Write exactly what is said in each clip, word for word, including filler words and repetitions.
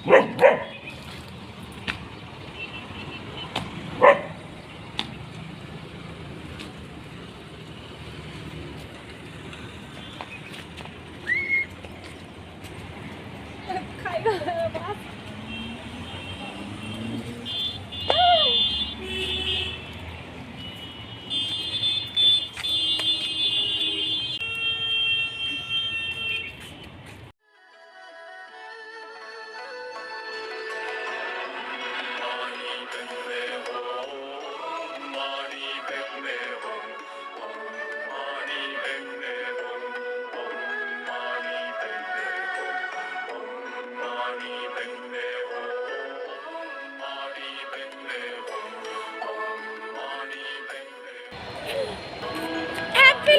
Happy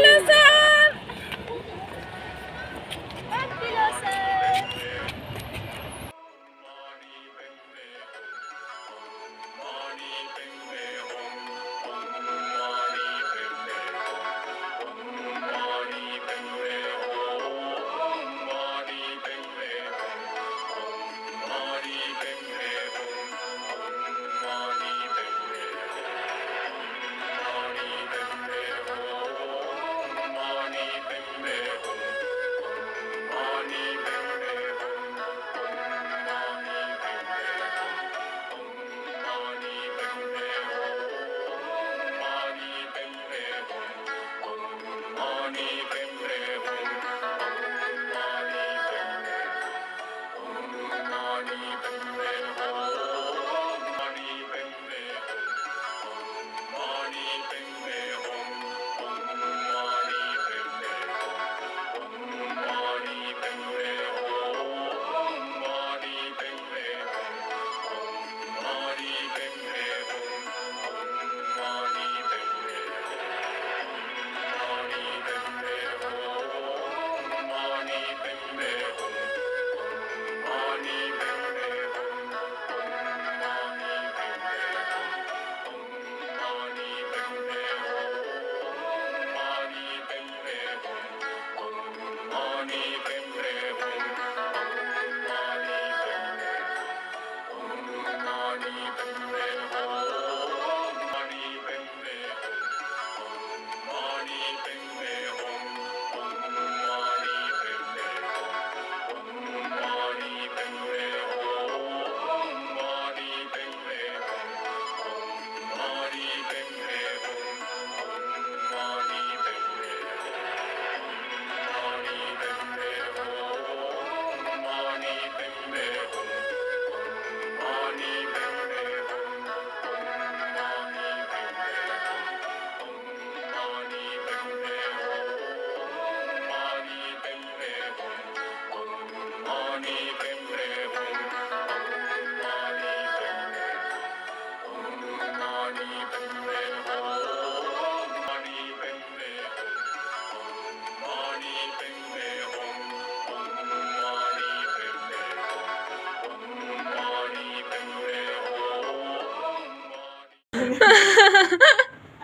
Losar! Happy Losar!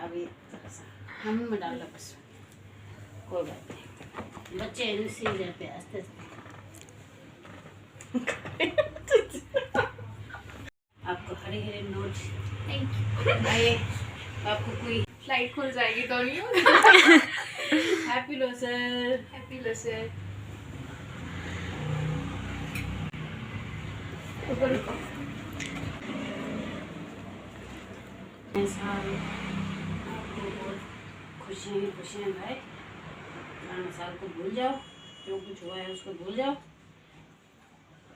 अभी थोड़ा सा हम में डालना बस, कोई बात नहीं। बच्चे इसी लेते आस्ते आस्ते। आपको हरे हरे नोट। Thank you. आए, आपको कोई फ्लाइट खुल जाएगी तो नहीं? Happy Losar। Happy Losar। नए साल आपको बहुत खुशियाँ ही खुशियाँ लाए। पुराने साल को भूल जाओ, जो कुछ हुआ है उसको भूल जाओ,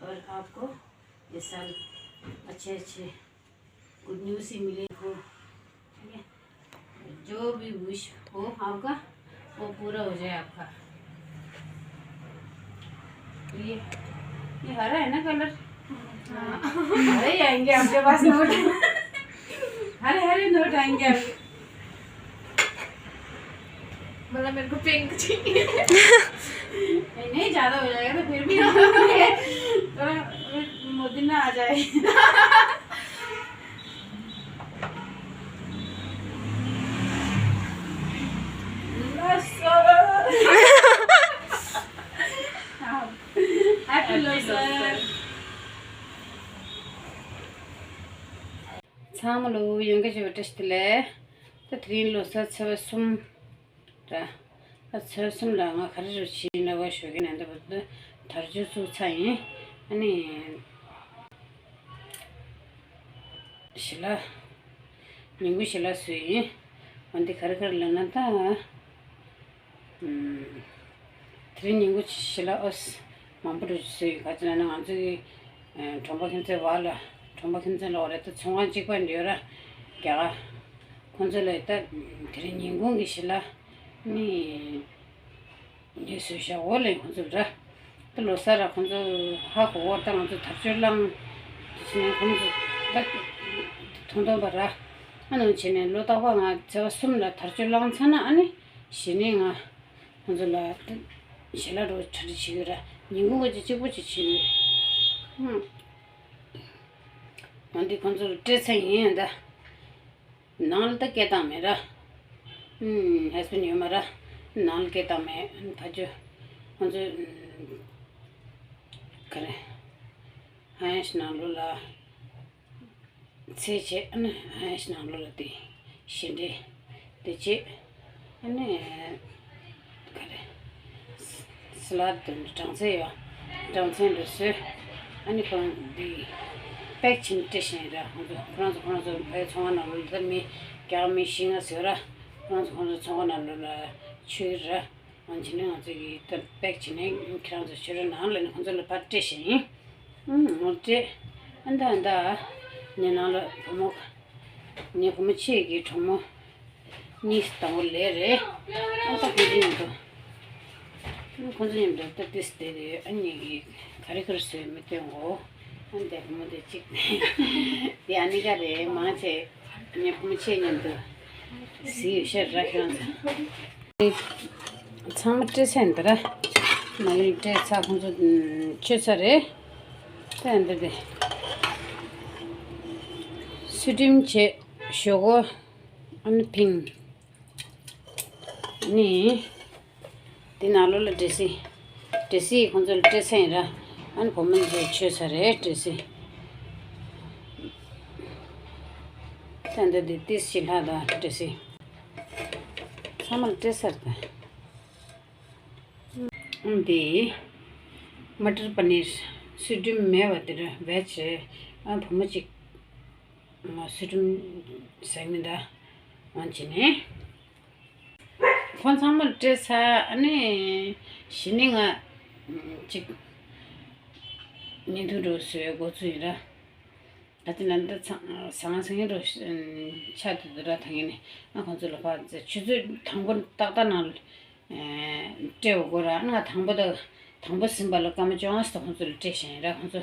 और आपको इस साल अच्छे अच्छे गुड न्यूज़ ही मिले हो, ठीक है? जो भी विश हो आपका, वो पूरा हो जाए आपका। ये, ये हरा है ना कलर? हाँ। हरे ही आएंगे आपके पास नोट। हरे हरे नोट आएंगे आपके। मतलब, मेरे को पिंक चाहिए। नहीं, नहीं, ज्यादा हो जाएगा तो फिर भी थोड़ा मोदी ना आ जाए। Losar। हाँ। Happy Losar। ཚང་མ་ལོ་ཡོང་གི་བྱེད་པ་བཀྲ་ཤིས་བདེ་ལེགས། ད་དེ་རིང་ལོ་གསར་ཚེས་པ་གསུམ་ར། ད་ཚེས་པ་གསུམ་ལ་ང་ག་རེ་རུ་ཕྱིན་ལ་བ་ཞོགས་ཀྱི་ནང་ད་བར་དུ་དར་ལྕོག་བཙུགས་ཚར་ཡིན། ཨ་ནི་ཞལ་ལག་ཉིན་གུང་ཞལ་ལག་བཟོས་ཡིན། འོན་ཏེ་ག་རེ་ག་རེ་ལབ་ན་ད། དེ་རིང་ཉིན་གུང་ཞལ་ལག་ཨོས་མང་པོ་རུ་བཟོས་ཡོད། ག་ཅི་ལབ་ན་ང་ཚོའི་གྲོང་པ་ཁྱིམ་མཚེས་བར་ལ་གྲོང་པ་ཁྱིམ་མཚེས་ལ་འོ་རེད་ད་ཚོང་ཁང་གཅིག་པ་འདི་ཡོད་ར་རྒྱ་གར། ཁོང་ཚོ་ལ་ད་དེ་རིང་ཉིན་གུང་གི་ཞལ་ལག་ནི་ངས་བཟོས་ཤག་འོ་ལེ་ཁོང་ཚོ་ར། ད་ལོ་གསར་ར་ཁོང་ཚོ་ཧ་གོ་བོར་ད་ང་ཚོ་དར་ལྕོག་བསླངས། དེ་བྱས་ནས་ཁོང་ཚོ་ད་མཐོང་མཐོང་པ་ར། ཨ་ནི་བྱས་ནས་ལོ་རྟག་པར་ང་ཚེས་པ་གསུམ་ལ་དར་ལྕོག་བསླངས་ཚར་ན་ཨ་ནི་གཞི་ནས་ང་ཁོང་ཚོ་ལ་ཞལ་ལག་རོ་གྲ་སྒྲིག་བྱེད་ཀྱི་ར། ཉིན་གུང་ག་ཅིག་གཅིག་པོ་ཅིག་བྱེད་ཀྱི་ཡོད། ཧུམ། འོན་ཏེ་ཁོང་ཚོར་སྤྲད་ཚར་ཡིན་ད། ནང་ལ་ད་སྐད་བཏང་མེད་ར། ཧུམ། ཧས་བན་ཡོད་མ་ར། ནང་ལ་སྐད་བཏང་མེད་ཕ་ཇོ། ཁོང་ཚོ་ག་རེ། ཧ་ཡང་ཞིག་ནང་ལོགས་ལ། ཚེ་བྱེད་ཨ་ནི་ཨ་ནི་ནང་ལོགས་ལ་དེ་ཞི་འདྲེ་དེ་བྱེད་ཨ་ནི་ག་རེ་སི་ལ་དེ་སྦྲང་ཚན་ཡོད། སྦྲང་ཚན་དེ་བཟོས་ཨ་ནི་ཁོ་རང་དེ་པེག་བྱིན་སྤྲད་བཞིན་ར། ཁོང་ཚོ་ཁོ་རང་ཚོ་ཁོ་རང་ཚོ་ཕའི་ཚོང་ཁང་ནང་ལོགས་ལ་ད་མི་རྒྱ་གར་མི་བཞི་ལྔ་བཟོས་ར། ཁོ་རང་ཚོ་ཁོ་རང་ཚོ་ཚོང་ཁང་ནང་ལོགས་ལ་ཆུ་ར། ང་བྱས་ནས་ང་ཚོ་གིས་ད་པེག་བྱས་ནས་ཁྱེད་རང་ཚོ་ཕྱི་རོལ་ནང་ལ་ནི་ཁོང་ཚོ་ལ་ཕར་སྤྲད་བཞིན་ཡིན། ཨུམ། ངོ་སྤྲད། ཨ་ད་ད་ངའི་ནང་ལ་བུ་མོ། ངའི་བུ་མོ་ཆེ་གི་གྲོགས་མོ་གཉིས་དང་པོ་ལས་རེད། ཨ་ད་ཁོང་ཚོ་མཉམ་དུ། ཨ་ཁོང་ཚོ་མཉམ་དུ་ད་ཏིས་བསྡད་རེད། ཨ་ངེད་ཀྱིས་ག་རེ་ག་རེ་བཟོས་མི་སྟོན་གོ། ཨ་འདས་བུ་མོ་དེ་གཅིག་དེ་ཨ་ནི་ག་རེད་མང་ཆེ་ངའི་བུ་མོ་ཆེ་མཉམ་དུ་གཟིགས་ཡོད་ཤག་ར་ཁྱེད་རང་ཚོ། ཚང་མ་སྤྲད་ཚར་འདི་ར། མ་ལིང་སྤྲད་ཚར་ཁོང་ཚོ་མཆོད་ཚར་རེད། ད་འདི་དེ་སུ་ཊིམ་བྱས་ཞོག་གོ། ཨ་ནི་ཕིང་ནི་འདི་ནང་ལོགས་ལ་ཌེ་སི་ཌེ་སི་ཁོང་ཚོ་ལ་སྤྲད་ཚར་ཡིན་ར། ཨ་ནི་བུ་མོ་ཚོ་མཆོད་ཚར་རེད་ཌེ་སི། ད་འདི་དེ་ཏིས་ཞིག་ལྷག་དང་ཌེ་སི། ཚང་མ་ལ་སྤྲད་ཚར་ད། འདི་མ་ཊར་པ་ནིར་སུ་ཊིམ་མེད་པ་དེ་ར་བེཇ་རེད། ཨ་བུ་མོ་གཅིག་སུ་ཊིམ་ཟ་མི་འདའ་འོན་བྱས་ནས་ཁོང་ཚང་མར་སྤྲད་ཚར། ཨ་ནི་གཞི་ནས་ང་གཅིག་བརྙན་ཐུང་འདྲ་བཟོས་འགོ་ཚུགས་ཡིན་ར། ད་ལྟ་ན་འདི་ཚང་ཟང་ཟིང་རུ་ཆ་དེ་དུ་ར་ཐང་ཡིན་ནི་ང་ཁོང་ཚོ་ལ་ཕར་ཆུ་ཚོད་དང་པོ་ཏག་ཏག་ནང་སྤྲད་འོ་གོ་ར། ང་དང་པོ་དང་དང་པོ་ཟིན་པ་ལ་སྐར་མ་བཅོ་ལྔ་ཙམ་ཁོང་ཚོ་ལ་སྤྲད་བཞིན་ར། ཁོང་ཚོ་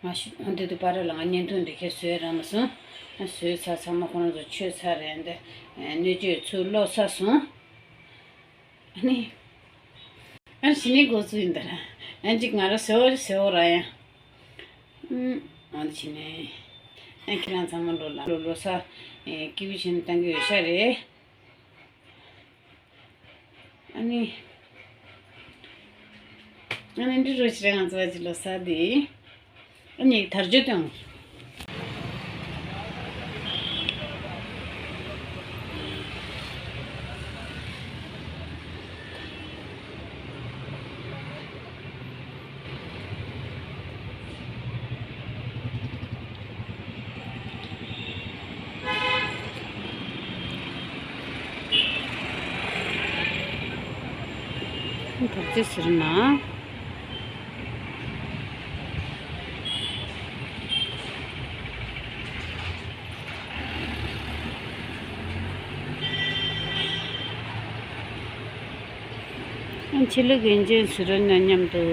ང་ཞུ་ཁོང་དེ་དུ་པར་ལ་ང་བརྙན་ཐུང་འདི་ཁའི་བཟོས་ར་མ་སོང་། བཟོས་ཚར་ཚང་མ་ཁོང་རང་ཚོ་མཆོད་ཚར་རེད། འདི་སྣོད་བཅུད་ཚུར་ལོག་ཚར་སོང་། ཨ་ནི། ཨ་ནི་ཕྱི་ནས་འགོ་ཚུགས་ཡིན་ད་ར། ཨ་ཅིག་ང་ར་ཟེར་བ་ཟེར་བ་ར་ཡང་། ཨ་ནི་ཕྱི་ནས། ཨ་ཁྱེད་རང་ཚང་མ་ལོ་ལ་ལོ་ལོ་ས། སྐྱིད་པོ་བྱས་ནས་བཏང་གི་ཡོད་ཤག་རེད། ཨ་ནི། ཨ་ནི་འདི་རུ་ཕྱིར་ང་ཚོ་བ་ཅི་ལོ་ས་དེ། ཨ་ནི་དར་ཇོ་དང་། བར་ཆད་ཟེར་ན། ཕྱི་ལུགས་ཡིན་ཅན་ཟེར་ན་མཉམ་དུ།